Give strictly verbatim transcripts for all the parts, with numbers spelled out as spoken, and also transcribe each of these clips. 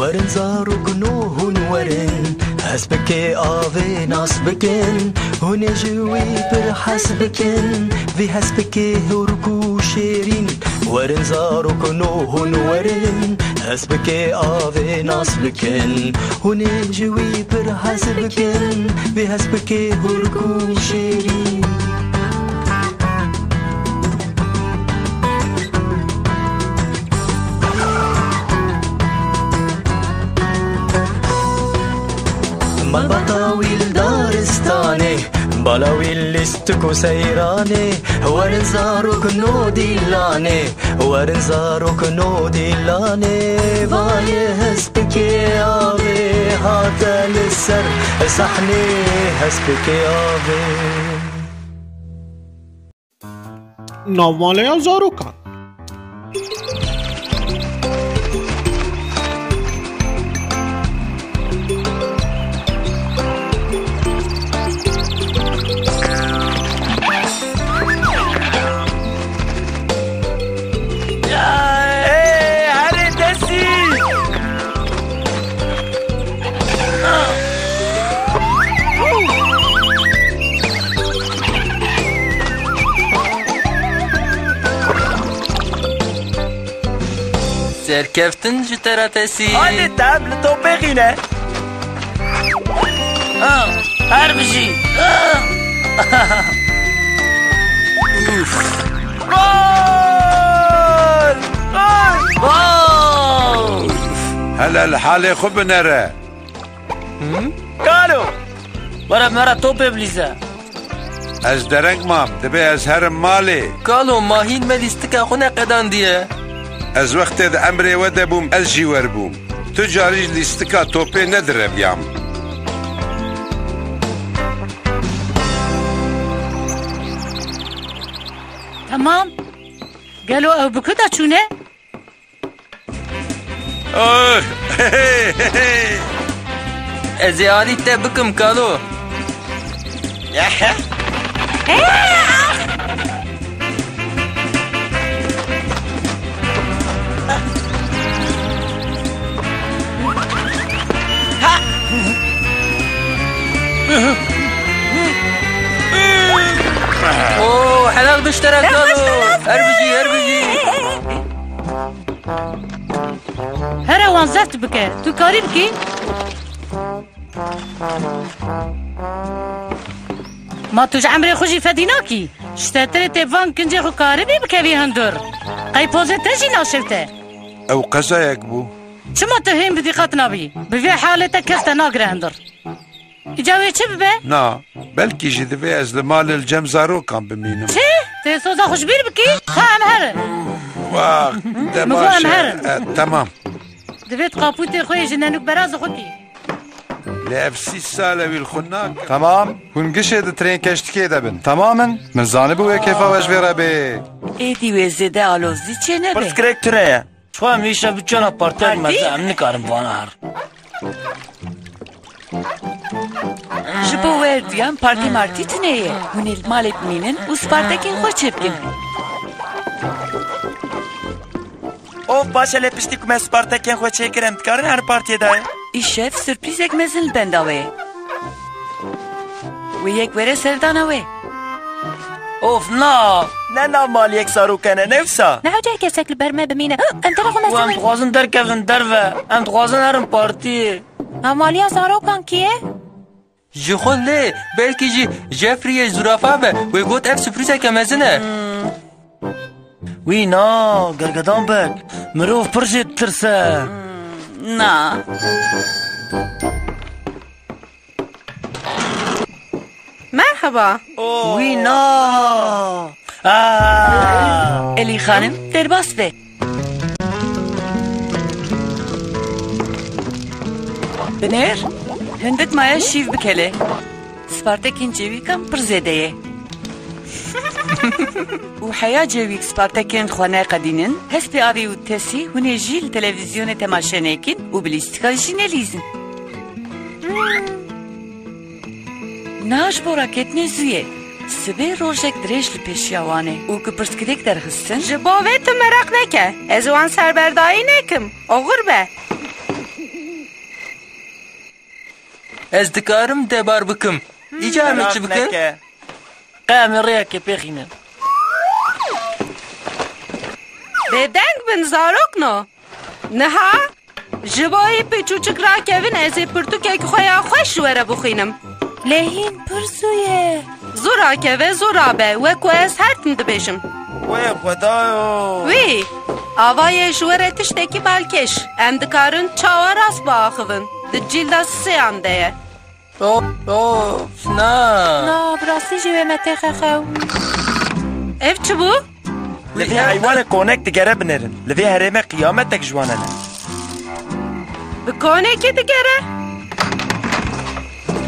Werin zarokno hûn werin, hespikê avê nas bikin, hûn ê ji wî pir hez bikin, vî hespikê hûrk û şêrîn. Werin zarokno hûn werin, hespikê avê nas bikin, hûn ê ji wî pir hez bikin, vî hespikê hûrk û şêrîn. Malbata wî li daristanê, bala wî lîstik û seyranê, werin zarok no dîlanê, werin zarok no dîlanê, vayê hespikê avê hate li ser sahnê, hespikê avê. Navmaleya zarokan. Ê, herê Tesî! Serkeftin ji te re Tesî. Hadi te em li topê xîne. Ah, her bijî. Ah. Uf. Gol! Gol! Gol! Hele li halê xwe binere. Kalo! Were me re topê bilîze. Ez dereng mam, divê ez herim malê. Kalo, ma hîn me lîstika xwe neqedandiye. Ez wextê di emrê we de bûm, ez jî werbûm. Tu carî ji lîstika topê nedireviyam. Temam. Gelo ew bi ku de çûne? Oh! Ez ê alî te bikim, kalo. Oo, helal biştere kalo. Her bijî, her bijî. Here wan zeft bike. Tu karî bikî? Ma tu ji emrê xwe jî fedî nakî? Ji te tirê tê van kincê xwe karibî bikevî hundir. Qey pozê te jî naşewte. Ew qezayek bû. Çima tu hîn bi dîqet nabî? Bi vê halê te kes te nagire hundir. Îca wê çi bibe? Na, belkî jî divê ez li malê li cem zarokan bimînim. Çi? Tê soza xwe ji bîr bikî? Ha, em herin. Wax, de Min got baş em e. Herin. E, temam. Divê tu qapûtê xwe yê ji nenûk beraz xwe kî. Lê ev sî sal e wî li xwe nake. Temam, hûn gişê di trênkeştikê de bin. Temam in? Min zanibû wê kêfa we ji vê re bê. Êdî wê zêde alozî çê nebe. Pirsgirêk tune ye. Çawa em îşev biçûna partiyek mezin, em nikarin vana herin. Ji bo we duyan partî martî tune ye. Hûn ê li malê bimînin û spartekên xwe çêbikin. Of, baş e, lê piştî ku me spartekên xwe çêkir, em dikarin herin partiyê de? Îşev surprîzek mezin li benda we ye. Wê yek were serdana we. Of, na! Ne nav maliyek zarokane, ne wisa? Niha carkesek li ber me bimîne. Em teva xwe Û em mezin. Dixwazin derkevin derve. Em dixwazin herin partiyê. Navmaliya zarokan kî ye? Ji xwe lê, belkî jî Jeffreyê zûrafa be. Wê got ev surprîzeke mezin e. Wî na, gergedan bek. Mirov pir jê ditirse. Na. Merhaba. Wî na. Aa! Elî xanim, derbas be. Binêr, hindik maye şîv bikele. Spartekên cêwîkan pir zêde ye. Û heya cêwîk spartekên xwe neqedînin, hespê avê û tesî hûn ê jî li televîzyonê temaşe nekin û bi lîstika jî nelîzin. Niha ji bo raketine zû ye. Sibê rojek dirêj li pêşiya wan e û ku pirsgirêk derxistin. Ji bo vê tu meraq neke. Ez wan serberdayî nekim. Oxir be. Ez dikarim debar bikim. Îcar min çi bikin? Qe em ê rêyekê pêxînin. Bêdeng bin zarokno. Niha ji bo wî piçûçik rakevin, ez ê pirtûkek xwe ya xweş ji we re bixwînim. Lê hîn pir zû ye. Zû rakeve, zû rabe, wek ku ez her tim dibêjim. Wê Xwedayo! Wî, ava ye ji we re tiştekî balkêş. Em dikarin çawa rast biaxivin. Di cîlda sêyan de ye. Of, of, na. Na, bi rastî jî wê me têxe xew. Ev çi bû? Li vê heywanê konek digere binêrin. Li vê herêmê qiyametek ji wan hene. Bi konekê digere?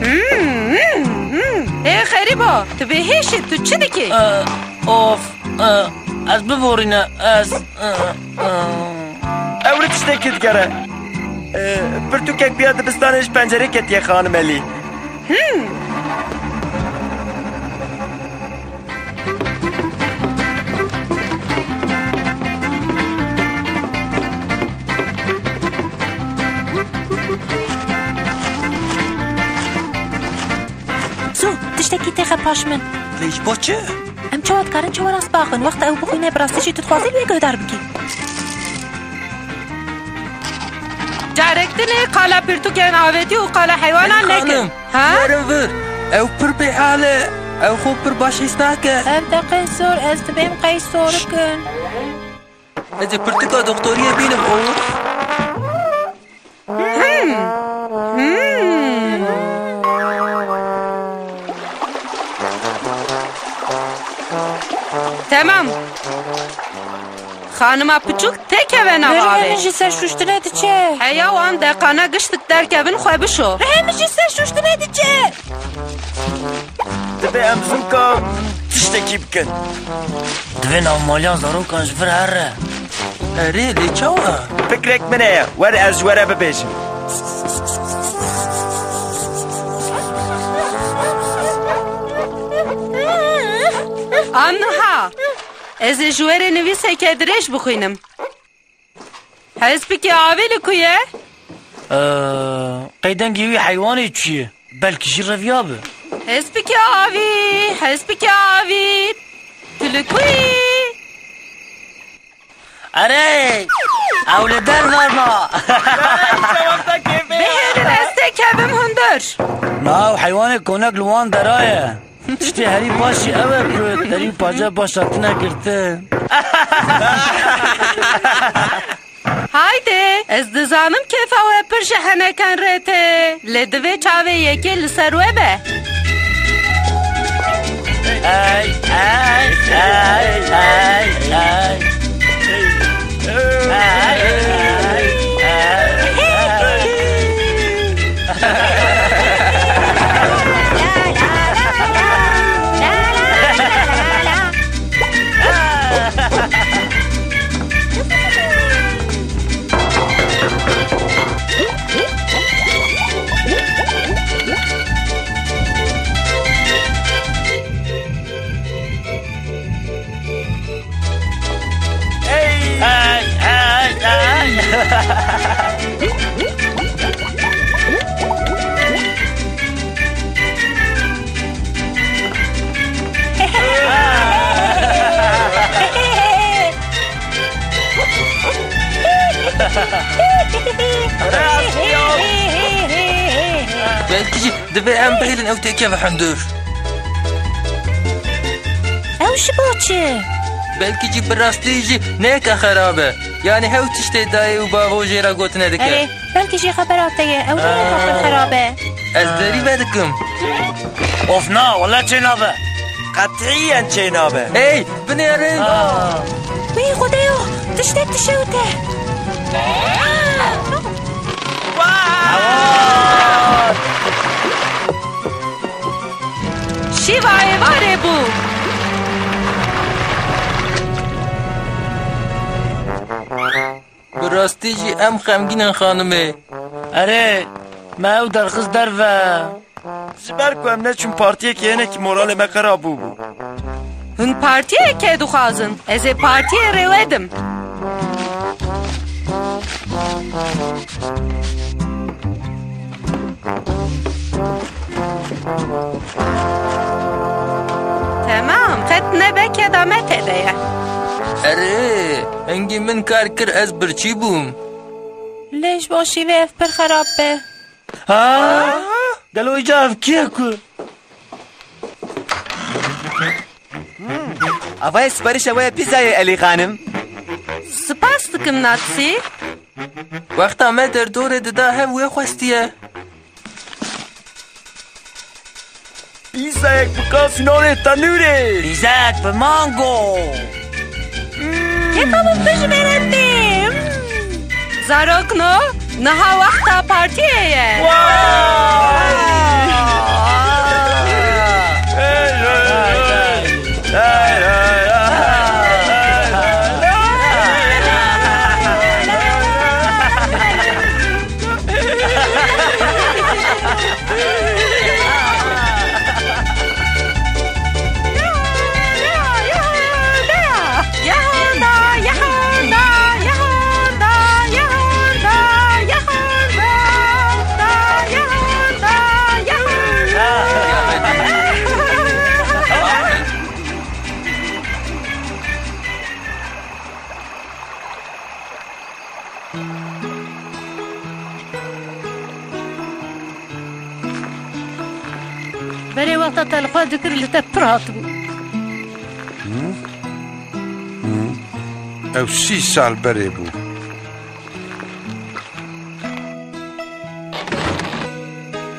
Hmm, hmm, hmm. Ê xerîbo, tu bêhêş î, tu çi dikî? Eh, of, eh, ez biborîne, ez, eh, eh. Ew li tiştekî digere. Eh, pirtûkek bûya dibistanê ji pencerê ketiye, xanim Elî. Hmm. Zû, tiştekî têxe paş min. Lê ji bo çi? Em çawa dikarin çawa rast biaxivin? Wexta ew bixwîne, bi rastî jî tu dixwazî wê guhdar bikî? Carek din ê qala pirtûkên avêtî û qala heywanan nekin. Xanim, ha? Werin vir. Ew pir bêhal e. Ew xwe pir baş hîs nake. Ev deqe zor, ez dibêm qey sorik in. Ez ê pirtûka doktoriyê bînim, of. Hmm. Hmm. Temam. Xanima piçûk têkeve nav avê. Rihê min ji ser şûştine diçe. Heya wan deqana giştik derkevin xwe bişo. Rihê min ji ser şûştine diçe. Divê em zûka tiştekî bikin. Divê navmaliya zarokan ji vir here. Erê, lê çawa? Fikrek min heye. Wer ez ji we re bibêjim. Aniha. Ez ê ji we re nivîseke dirêj bixwînim. Hespikê avî li ku ye? Ee, qey dengê wî heywanê çi ye? Belkî jî reviya be. Hespikê avî, hespikê avî. Tu li ku yî? Erê, ew li derve ma. Bihêlin, ez têkevim hundir. Na, ew heywanê konek li wan dera ye. Tiştê herî baş jî ew e ku te wî pace baş hatine girtin. Haydi, ez dizanim kêfa we pir ji henekan re tê, lê divê çavê yekê li ser we be. Ey, ey, ey, ey, ey. Belkî jî divê em bihêlin ew têkeve hundir. Ew ji bo çi? Belkî jî bi rastî jî neyeke xerab e. Yanî hew tiştê dayê û bavo jê re gotine dike. Erê, belkî jî xebera te ye. Ew neyeke pir xerab e. Ez derî vedikim. Of na, wele çênabe. Qetîyen çênabe. Ey, binêrin! Wî Xwedêyo, tiştek dişewite. Şîva êvarê bû. Bi rastî jî em xemgîn in, xanimê. Erê, me ew derxist derve. Ji ber ku em neçûn partiyekê hinekî moralê me xerab bûbû. Hûn partiyekê dixwazin? Ez ê partiyê rê wedim. Temam, qet nebe keda me tede ye. Erê, hingî min kar kir, ez birçî bûm. Lê ji bo şîvê ev pir xerab be. Ha? Gelo îca ev kî ye ku? Ava ye siparişa we ye pîzayê Elî xanim. Spas dikim Natsî. Wexta me derdorê dida hev wê xwestiye. Pîzayek bi kafînolê tenûrê. Pîzayek bi mango. Kêfa min pişt vêre tê. Zarokno, niha wexta partiyê ye. Berê wexta te li xwe dikir, li te pir hatibû. Ew sî sal berê bû.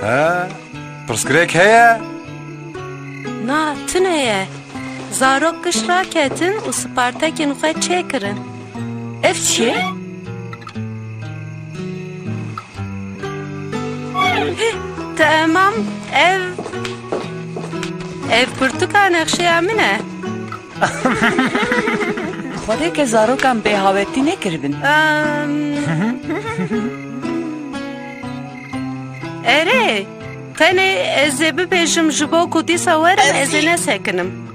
He? Pirsgirêk heye? Na, tune ye. Zarok giş raketin û spartekên xwe çêkirin. Ev çi ye? Temam, ev, ev pirtûka nexşeya min e. Xwedê ke zarokan bêhawetî nekiribin. Em. Erê, tenê ez ê bibêjim ji bo ku dîsa werin ez ê nesekinim.